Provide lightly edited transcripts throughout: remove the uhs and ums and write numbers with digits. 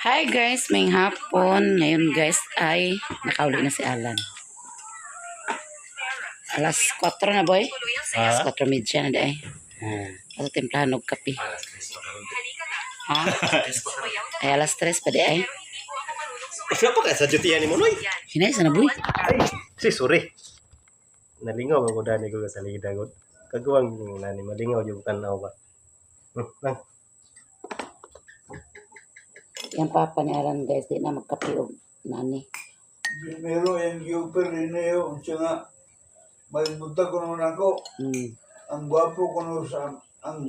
Hi guys, may hapon. Ngayon guys ay nakauli na si Alan. Alas 4 na, boy. Alas 4:30 na day. Ato timplahan og kape. Ha? Ay, alas 3 pa di ay. Ikaw pa ka sa duty ni mo, noy. Hinay sa na, boy. Ay, si sorry. Nalingaw ako dani ko sa lida gud. Kagawang ning nani malingaw yung tanaw ba. Lang. Yan papa ni Alan guys, di na magkape og nani. Primero yung giuper rineo, unsa nga magmunta ko naman ako, ang gwapo ko no sa ang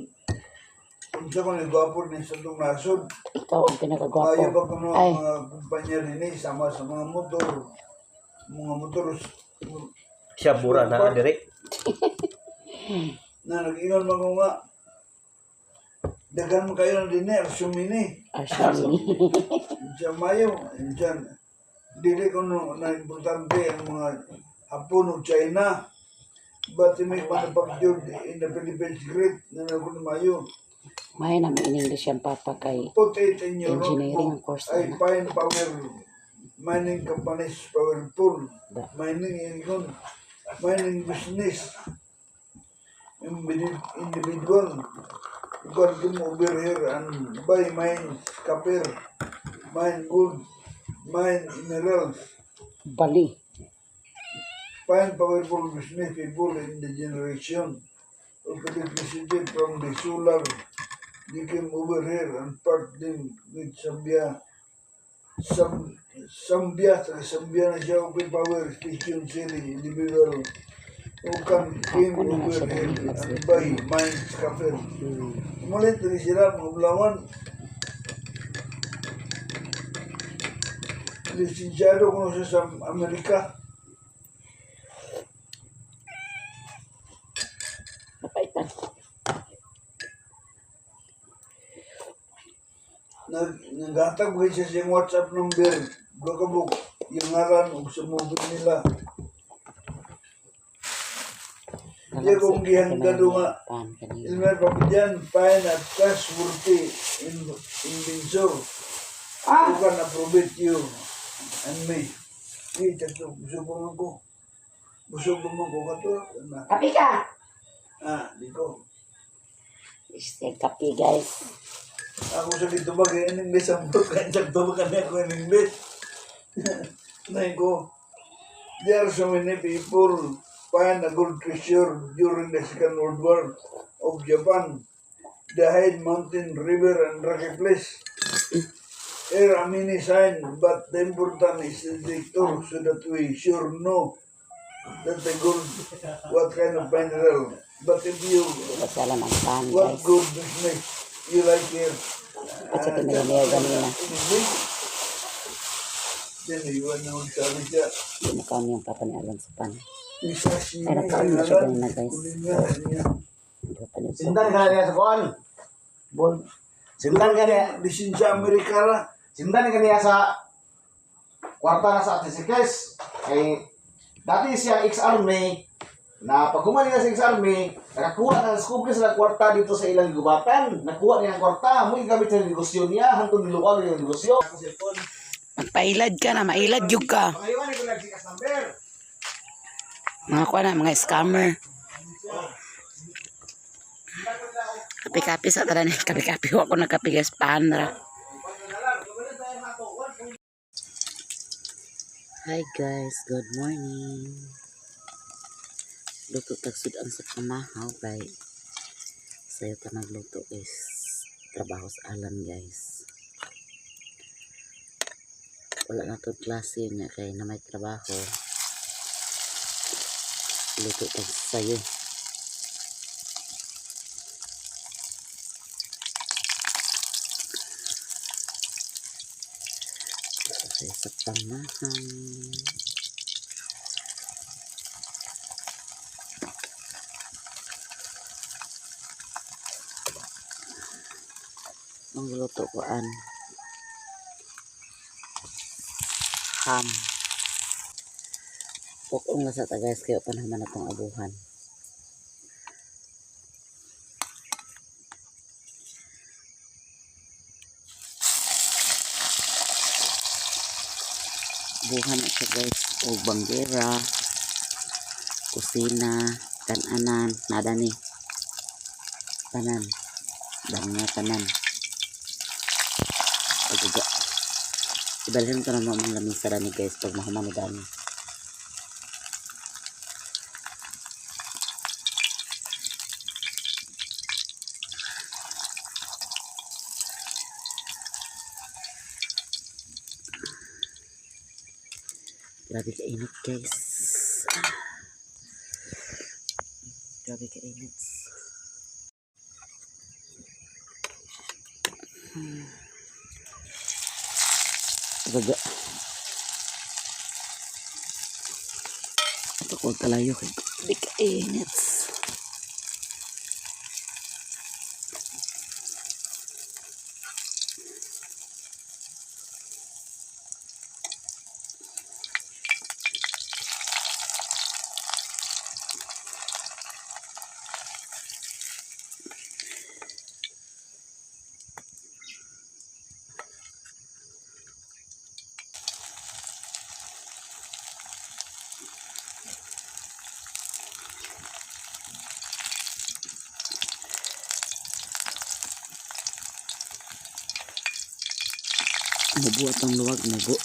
unsa ko ni gwapo ni sa itong nasod. Ikaw ang pinakagwapo. Kaya ba ko no Ay. ang mga kumpanya rin eh, sama sa mga motor, mga motor Siya bura na dire. na nag-ingon man ko nga, daghan man kayo na din eh, sumini. Ashley. Unsa mayo, unsa dili ko no na importante ang mga Hapon o China. But they make manufactured in the Philippines great na nagun mayo. May na in English yan papa kay Put it in your engineering notebook. course I na. find power mining companies powerful. Da. Mining yun. Mining business. Individual. You can come over here and buy mines, copper, mine gold, mine minerals. Bali. Find powerful business people in the generation of electricity from the solar. They came over here and part them with Zambia. Zambia, taga Zambia na siya, open power station city, individual who can came Ako na over siya here dali, and magsipon. buy mines copper. Umulit rin sila, mga Bulawan. Lisensyado ko na siya sa Amerika. Napaitan. Naghatag ko siya siyang WhatsApp number. Duha ka book. Yung ngalan ug sa mobile nila. Iya kung gihanggado nga. Pan kanina. Ilmer Papidyan, fine at trustworthy in inventor. Who can approve you and me. Eh, tatlo, busog pa man ko. Busog pa man ko kato. Na, Kape ka! ah, di ko. Is kape guys. Ako sa gitubag in English ang book. Kaya tubag ka na ako in English. Nay ko, there are so many people find a gold treasure during the Second World War of Japan. The high mountain, river, and rocky place. Here are many signs, but the important is the detector so that we sure know that the gold, what kind of mineral. But if you, Basta lang ang pan what guys. gold business you like here? At sa tinagaw ganina. Then iwan na akong sabi siya. Hindi na kami yung papa ni Alan sa pan. Isasi Ay, nagkaon na siya ganina guys. Hindi pa niya. Sindan ka niya sa kuan. Bol. Sindan ka niya. Lisensya Amerika ra. Sindan ka niya sa kwarta na sa Atisikes. Kay dati siya ex-army na pag humali na sa ex-army, nakakuha na skubre sa kwarta dito sa ilang gubatan. Nakuha niya ang kwarta, mo gamit sa negosyo niya, hantong niluwag yung negosyo. Ako cellphone. Magpailad ka na, mailad yun ka. Pangayuan ko nagsikas number. Mga kuha na, mga scammer. Kape-kape sa tara ni kape-kape. Wa ko nagkape guys, pan ra. Hi guys, good morning. Luto tagsud ang sa pamahaw kay sayo ta magluto guys. Trabaho sa alam guys. Wala na to klase niya kay na may trabaho. Luto tag sayo. Luto sayo sa pamahaw. Ang luto ko an ham. Pukong na sa ta guys kayo panhuman na tong abuhan. Buhan na siya guys. O banggera, kusina, kananan, nada ni. Tanan. Dami nga tanan. Paggaga. Ibalhin ko na mga lamisa ni guys pag mahuman ni dami. Grabe ka init guys. Grabe ka init. Gaga. Ito ko kalayo kay grabe ka init. Mubo atong luwag mubo.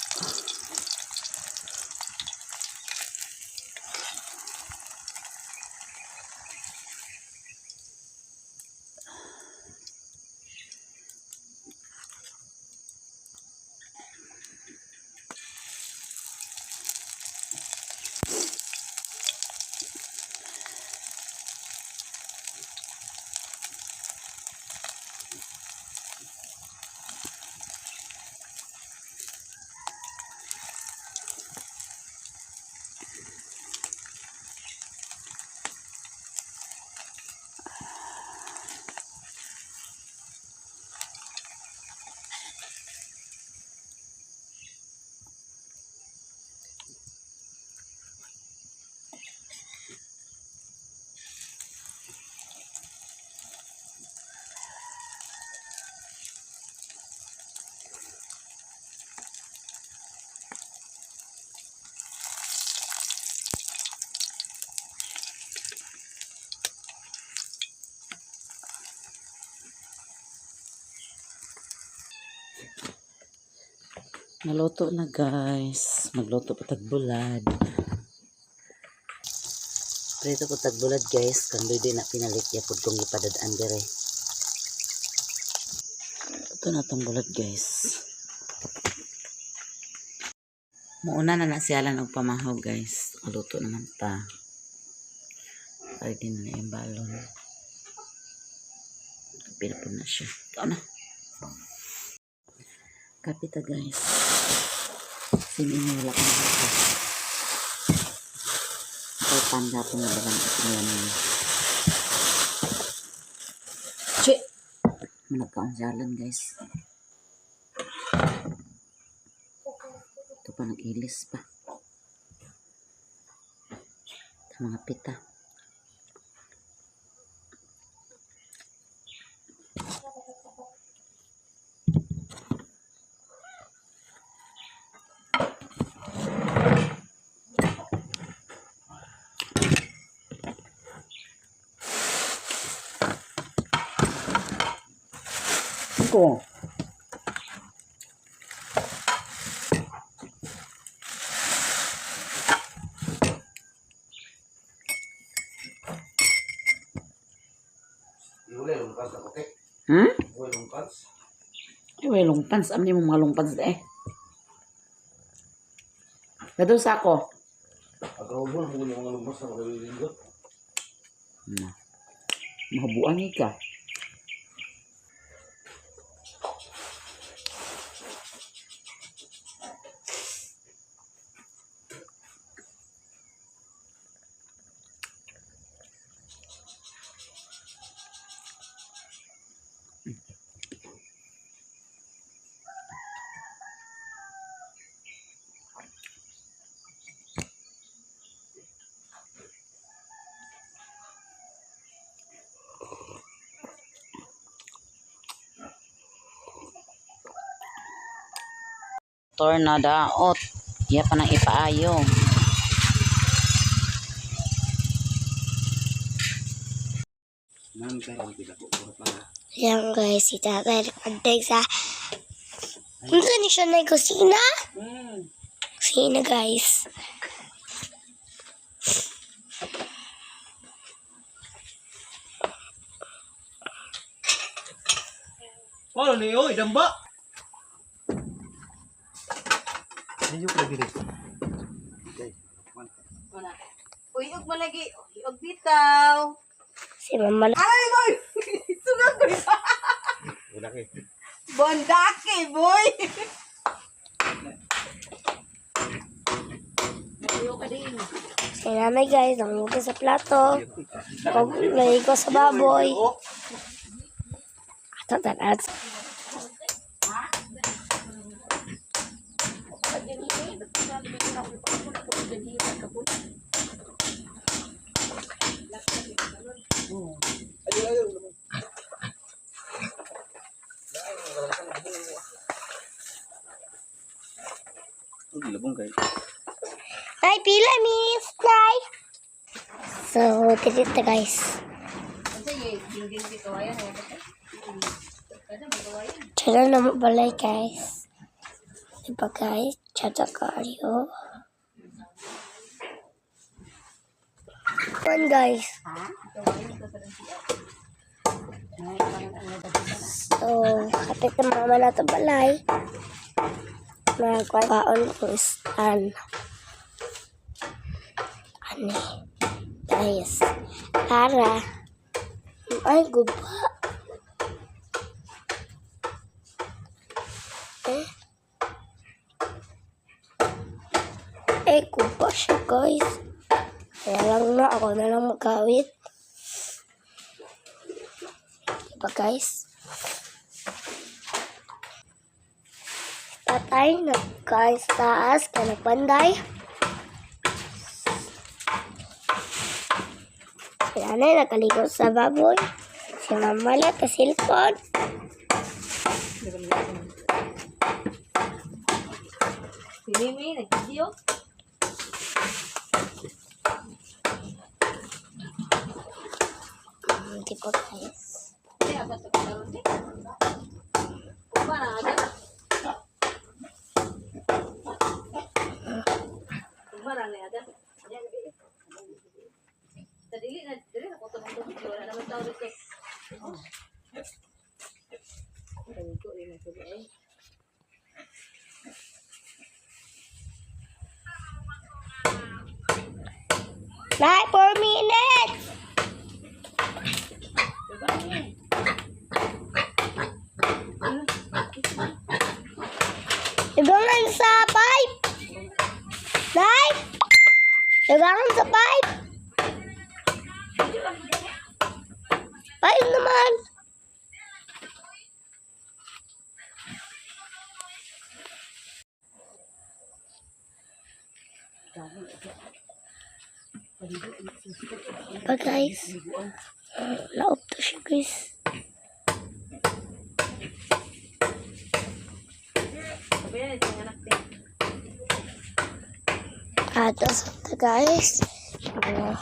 Naluto na guys. Magluto pa tag bulad. Prito ko tag bulad guys. Kang di na pinalit ya pud kong gipadad-an dire. Ito na tong bulad guys. Muuna na na siya lang og pamahaw guys. Luto naman ta. Ready na na yung balon. Pila po na siya. Ikaw na. Kapita guys. Sinin wala kang haka. Ito panda po na bagang ito nila niya. Che! Managkaon jalan guys. Ito pa nag-ilis pa. Ito mga pita. Ito. Wala yung pants na puti. Hmm? Wala yung pants. Ay, way lungpans. Amni mo mga lungpans eh. Gadol sa ako. Agawon mo yung mga lumpas na malilinggot. Na. Mahabuan ka. Tornadaot. Iya pa nang ipaayo. Yan guys, si tatay nagpantay sa... Ano ni siya na kusina? Kusina, guys. Wala ni oy, damba. Niyo ko diri. Uy, og malagi. Uy, og bitaw. Si mama na. Ay, boy! Sugat ko. Wala kay. Bondaki, boy! Si nanay, guys, nangugas sa plato. Pag naligo sa baboy. Ato tanan. Ay, pila minutes, Nay! So, dito, guys. Tsada na mo balay, guys. Diba, guys? Tsada kayo. One, guys. So, kapit na mama na ito balay. Magkaon ko istan. Ani. Guys. Para. Ay, guba. Eh? Eh, guba siya, guys. Kaya lang na, ako na lang magkawit. Diba, guys? Tatay, nagkain sa taas, kaya nagpanday. Si nanay nakaligo sa baboy. Si mama lang sa cellphone. Si Mimi, nag-video. Di ba, guys? Kaya, ba't ito karon di? Upa na, aga. Upa na, aga. Sa dili na, dili na ko tumong tubig. Wala naman tao dito. Kaligo rin na sila eh. Nay, 4 minutes! Ibangan sa pipe! Nay! Ibangan sa pipe! Pipe naman! Diba, guys? Laop to siya, guys. Sabi na, isang anak din. Atos to, guys. Ano,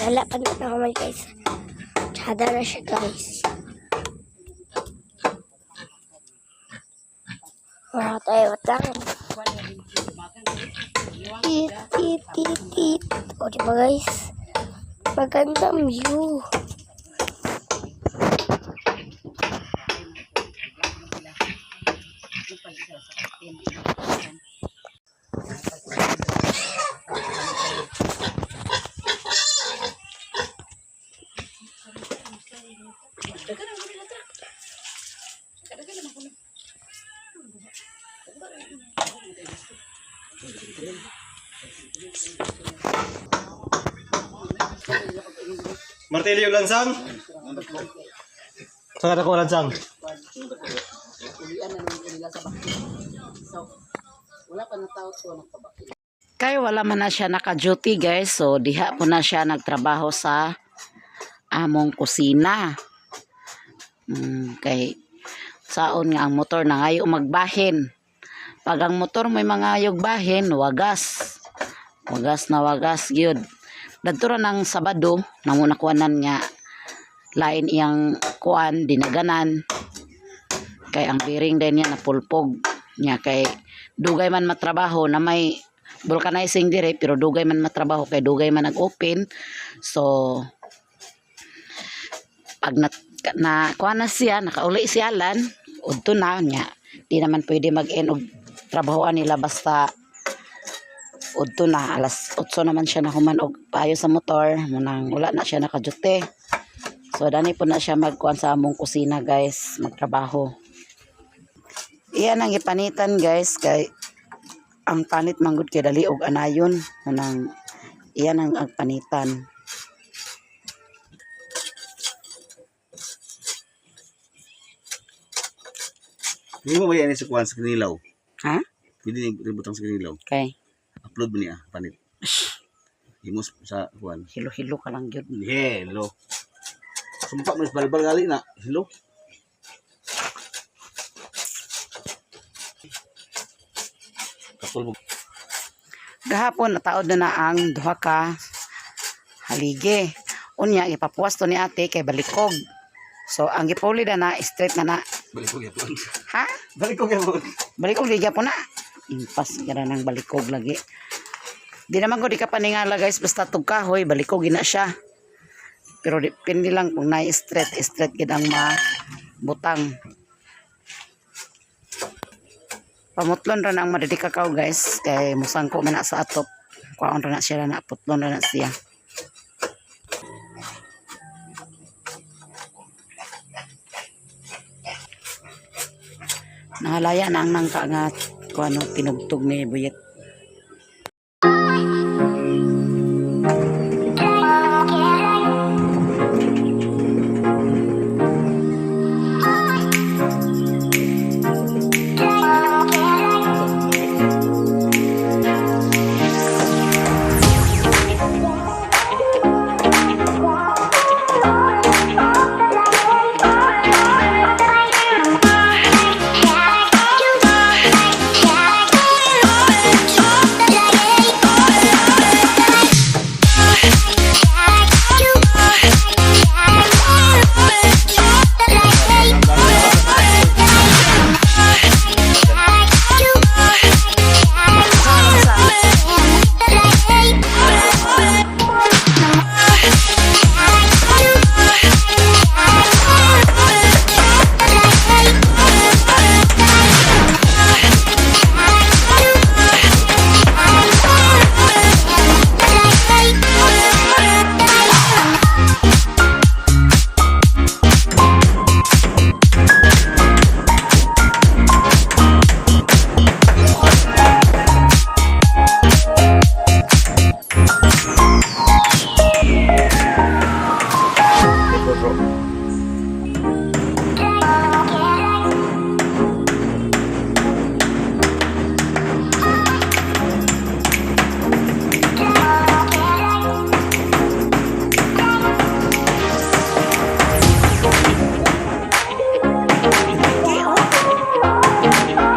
wala pa na naman, guys. Tsada na siya, guys. Wala tayo, watang. Tit, tit, tit, tit. O, diba, guys? Magandang view. Martilyo lansang. Saan ako lansang? Kay wala man na siya naka-duty, guys. So diha po na siya nagtrabaho sa among kusina. Kay saon nga ang motor na ngayo magbahin. Pag ang motor mo'y mga bahin, wagas. Wagas na wagas gyud. Dadto ra ng Sabado, nanguna kuanan nga lain iyang kuan dinaganan. Kay ang bearing din niya napulpog niya kay dugay man matrabaho na may vulcanizing dire pero dugay man matrabaho kay dugay man nag-open. So pag na, na kuan na siya, nakauli siya lan, udto na niya. Di naman pwede mag-end og trabahoan nila basta udto na alas 8 naman siya na human og paayo sa motor munang wala na siya nakajute. So dani po na siya magkuan sa among kusina, guys, magtrabaho. Iyan ang ipanitan, guys, kay ang panit manggod kay dali og anayon munang iyan ang panitan. Hindi mo ba yan sa kuwan sa kinilaw? Ha? Pwede ni ributang sa kinilaw. Kay Upload mo niya, panit. Imo sa kuwan. hilo-hilo ka lang gyud. Hello. Sumpa mo sa balbal gali na. Hello. Kapul mo. Gahapon nataod na na ang duha ka haligi. Unya ipapuwas to ni ate kay balikog. So ang gipuli na na straight na na. Balik ko gyapon. Ha? Balik ko gyapon. Balikog di gyapon na. Impas gara ng balikog lagi. Di naman ko di ka paningala, guys, basta tug kahoy balikog gina siya. Pero depende lang kung na straight straight gid ang mabutang. Pamutlon ra na ang madidikakaw, guys, kay musangko man na sa atop. Kuwaon ra na siya ra na putlon ra na siya. Nangalaya na ang nangka nga kuano tinugtog ni Buyet.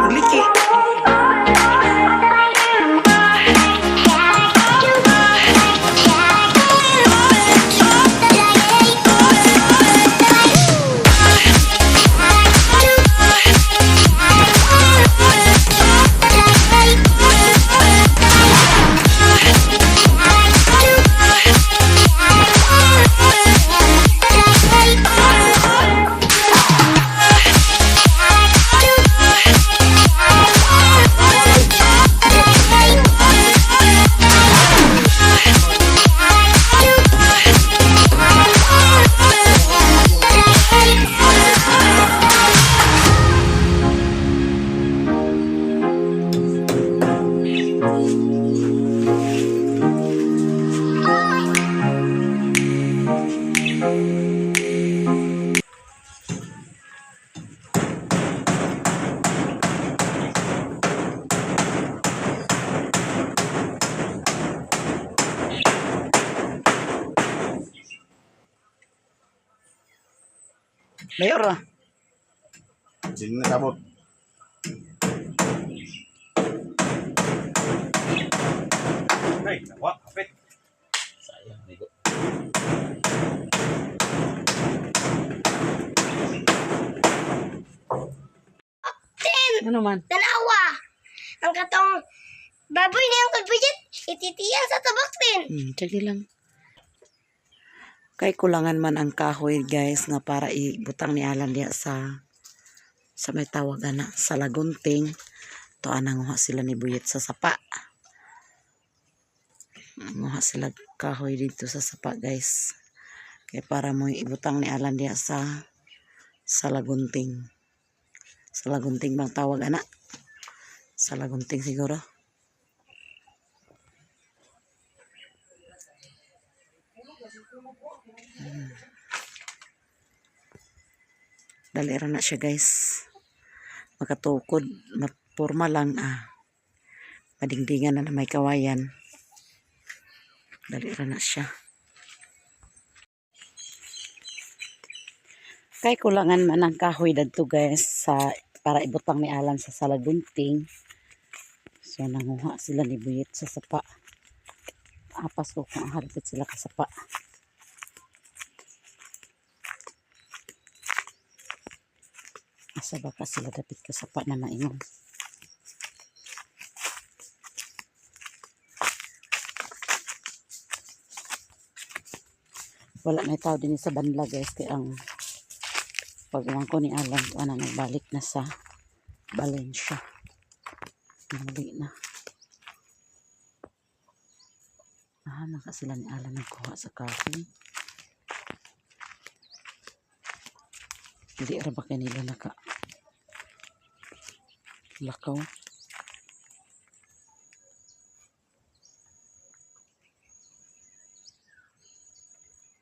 Liki. Mayor ah. Sige na sabot. Ay, nawa, kapit. Sayang, amigo. Ano man? Tanawa! Ang katong baboy na yung kalbuyet, ititiyan sa tabak din. Check lang. Kay kulangan man ang kahoy guys nga para ibutang ni Alan diya sa may tawag ana sa lagunting. To anang sila ni Buyet sa sapa. Nguha sila kahoy dito sa sapa guys. Kay para mo ibutang ni Alan diya sa lagunting. Sa lagunting bang tawag ana? Sa lagunting siguro. Dali ra na siya guys. Makatukod, mapurma lang ah. Madingdingan na na may kawayan. Dali ra na siya. Kay kulangan man ang kahoy dadto guys sa para ibutang ni Alan sa salagunting. So nanguha sila ni Buyet sa sapa. Apas ko kung harapit sila kasapa. Asa ba ka sila dapit kasapa na maingon? Wala na tao din sa banla guys kay ang pag ko ni Alan ko na nagbalik na sa Valencia. Nanguli na. Ah, naka sila ni Alan nagkuha sa coffee. Hindi ra ba kanila naka lakaw?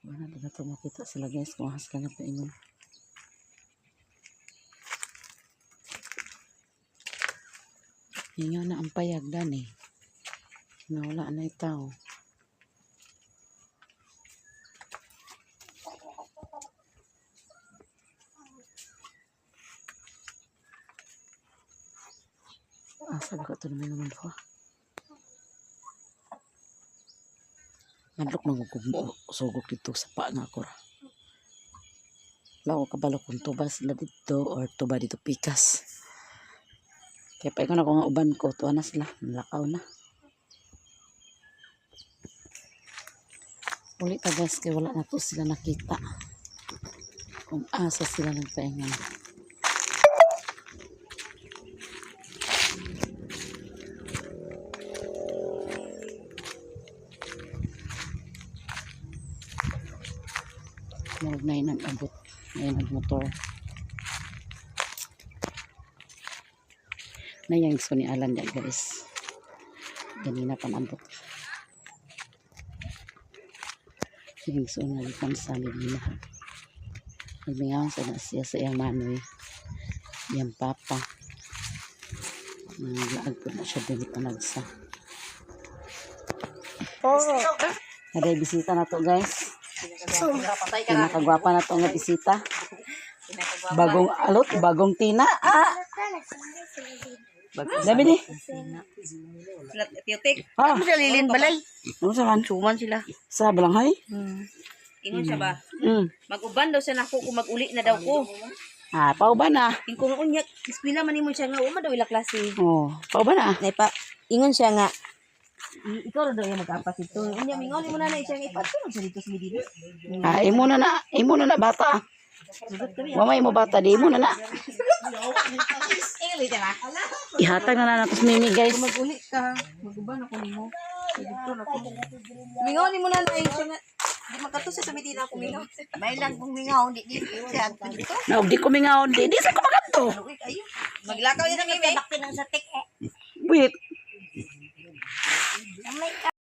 Wala na ito makita sila guys kung ahas ka na paingon. Ingaw na ang payag dan eh. Nawala na itaw. Asa ba ka ito naman naman ko? Madlok magugugmo sugok dito sa paa nga ako ra. Wala ko kabalo kung tuba sila dito or tuba dito pikas. Kaya pa ako nga uban ko, tuwa na sila, nalakaw na. Uli pa guys, kaya wala na to sila nakita. Kung asa sila nagpaingan. Murag na yun ang abot, na yun ang motor. Na yung gusto ni Alan niya guys. Ganina pa nambot. Yung gusto nga gikan sa Medina. Nagmingaw sa na siya sa iyang manoy. Iyang papa. Naglaag po na siya din panagsa. Oo. Naday bisita na to guys. Pinakagwapa na to nga bisita. Bagong alot, bagong tina. Ah! Dami ni. Tiyotik. Ah, Sila lilin balay. ano sa man? Suman sila. Sa balanghay? Ingon siya ba? Mag-uban daw siya nako kung mag-uli na daw ko. Ah, pauban na. Ingkong unya, eskwela man nimo siya nga uma daw ila klase. Oh, pauban na. Nay pa, ingon siya nga ikaw ra daw yung mag-apas ito. Unya mingon mo na na siya nga ipatulog siya dito sa Medina. Ah, imo na na bata. Wa may mo bata di imo na na. Ihatag na na nato sa mimi guys. Mag-uli ka, mag-uban ako nimo. Dito na ko. Mingon nimo na na siya nga di magkato siya sa Medina ako mingaw. May lang kung mingaw, di di siya dito. Na og di ko mingaon di di sa ko magadto. Luwi kayo. Maglakaw yan ang ime. Bakit ang sa tik eh. Wait. Gamay ka.